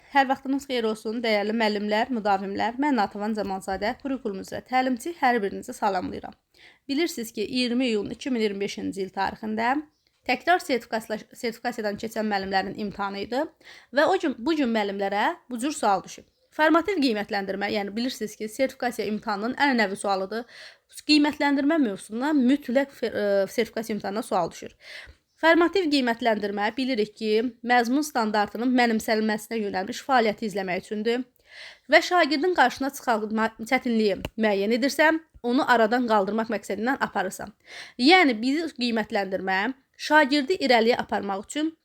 Hər vaxtınız xeyir olsun, dəyərli müəllimlər, müdavimlər. Mən Natəvan Camalzadə, kurikulum üzrə təlimçi, hər birinizi salamlayıram. Bilirsiniz ki, 20 iyun 2025-ci il tarixində təkrar sertifikasiyadan keçən müəllimlərin imtahanı idi və o gün bu gün müəllimlərə bu cür sual düşüb. Formativ qiymətləndirmə, yəni bilirsiniz ki, sertifikasiya imtahanının ən önəmli sualıdır. Qiymətləndirmə mövzusuna mütləq sertifikasiya imtahanına sual düşür. Formativ qiymətləndirmə bilirik ki, məzmun standartının mənimsənilməsinə yönəlmiş fəaliyyəti izləmək üçündür və şagirdin qarşısına çıxan çətinliyi müəyyən edirsə, onu aradan qaldırmaq məqsədi ilə aparırsan. Yəni biz qiymətləndirmə şagirdi irəliyə aparmaq üçün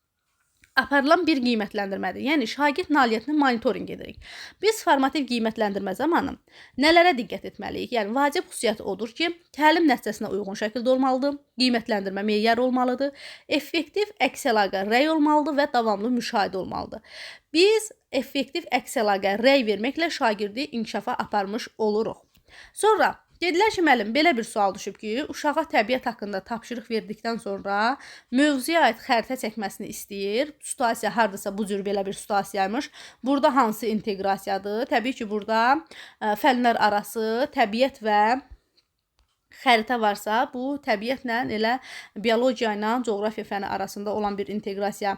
aparılan bir qiymətləndirmədir. Yəni şagird nailiyyətini monitorinq edirik. Biz formativ qiymətləndirmə zamanı nələrə diqqət etməliyik? Yəni vacib xüsusiyyəti odur ki, təlim nəticəsinə uyğun şəkildə olmalıdır, qiymətləndirmə meyarı olmalıdır, effektiv əks əlaqə rəy olmalıdır və davamlı müşahidə olmalıdır. Biz effektiv əks əlaqə rəy verməklə şagirdi inkişafa aparmış oluruq. Sonra dedilər ki, müəllim, belə bir sual düşüb ki, uşağa təbiət haqqında tapşırıq verdikdən sonra mövzuya aid xəritə çəkməsini istəyir. Situasiya hardasa bu cür belə bir situasiyaymış. Burada hansı inteqrasiyadır? Təbii ki, burada fənlər arası təbiət və xəritə varsa, bu təbiətlə elə biologiya ilə coğrafiya fəni arasında olan bir inteqrasiya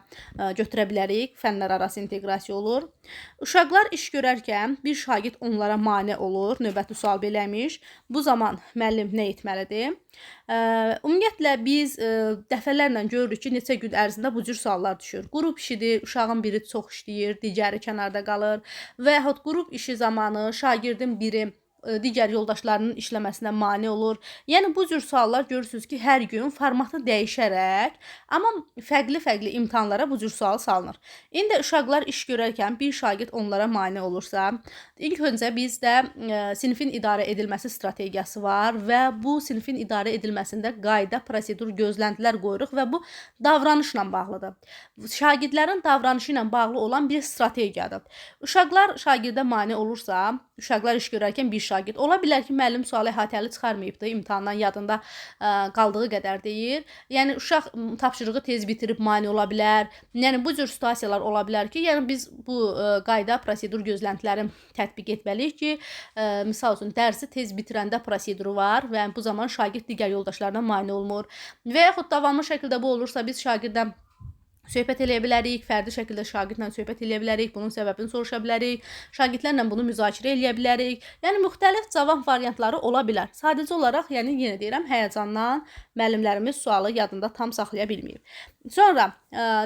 götürə bilərik. Fənlər arası inteqrasiya olur. Uşaqlar iş görərkən bir şagird onlara mane olur. Növbəti sual beləmiş. Bu zaman müəllim nə etməlidir? Ümumiyyətlə biz dəfələrlə görürük ki, neçə gün ərzində bu cür suallar düşür. Qrup işidir, uşağın biri çox işləyir, digəri kənarda qalır və yaxud qrup işi zamanı şagirdin biri digər yoldaşlarının işləməsinə mane olur. Yəni bu cür suallar görürsünüz ki, hər gün formatı dəyişərək, amma fərqli-fərqli imtahanlara bu cür sual salınır. İndi uşaqlar iş görərkən bir şagird onlara mane olursa, ilk öncə bizdə sinifin idarə edilməsi strategiyası var və bu sinifin idarə edilməsində qayda, prosedur, gözləntilər qoyuruq və bu davranışla bağlıdır. Şagirdlərin davranışı ilə bağlı olan bir strategiyadır. Uşaqlar şagirdə mane olursa, uşaqlar iş görərkən bir şagird. Ola bilər ki, müəllim sualı əhatəli çıxarmayıbdı, imtahandan yadında qaldığı qədər deyir. Yəni uşaq tapşırığı tez bitirib mane ola bilər. Yəni bu cür situasiyalar ola bilər ki, yəni biz bu qayda, prosedur, gözləntiləri tətbiq etməliyik ki, misal üçün dərsi tez bitirəndə proseduru var və bu zaman şagird digər yoldaşlarına mane olmur. Və yaxud davamlı şəkildə bu olursa biz şagirdlə söhbət eləyə bilərik, fərdi şəkildə şagirdlə söhbət eləyə bilərik, bunun səbəbini soruşa bilərik, şagirdlərlə bunu müzakirə eləyə bilərik. Yəni müxtəlif cavab variantları ola bilər. Sadəcə olaraq, yəni yenə deyirəm, həyəcandan müəllimlərimiz sualı yadında tam saxlaya bilməyib. Sonra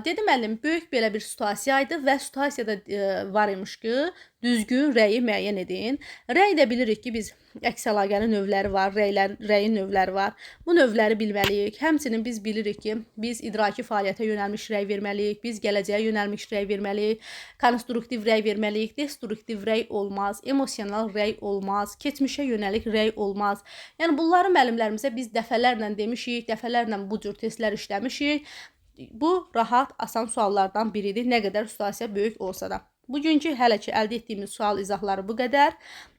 dedi müəllim, böyük belə bir situasiya idi və situasiyada var imiş ki, düzgün rəyi müəyyən edin. Rəy də bilirik ki, biz əks əlaqənin növləri var, rəyin növləri var. Bu növləri bilməliyik. Həmçinin biz bilirik ki, biz idraki fəaliyyətə yönəlmiş rəy verməliyik, biz gələcəyə yönəlmiş rəy verməliyik, konstruktiv rəy verməliyik, destruktiv rəy olmaz, emosional rəy olmaz, keçmişə yönəlik rəy olmaz. Yəni bunları müəllimlərimizə biz dəfələrlə demişik, dəfələrlə bu cür testlər işləmişik. Bu rahat, asan suallardan biridir, nə qədər situasiya böyük olsa da. Bugünkü hələ ki əldə etdiyimiz sual izahları bu qədər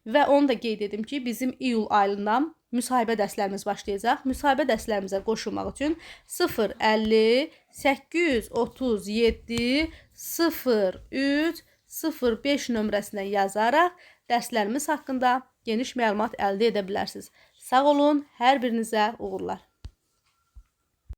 və onu da qeyd edim ki, bizim iyul ayından müsahibə dərslərimiz başlayacaq. Müsahibə dərslərimizə qoşulmaq üçün 050 837 03 05 nömrəsinə yazaraq dərslərimiz haqqında geniş məlumat əldə edə bilərsiniz. Sağ olun, hər birinizə uğurlar.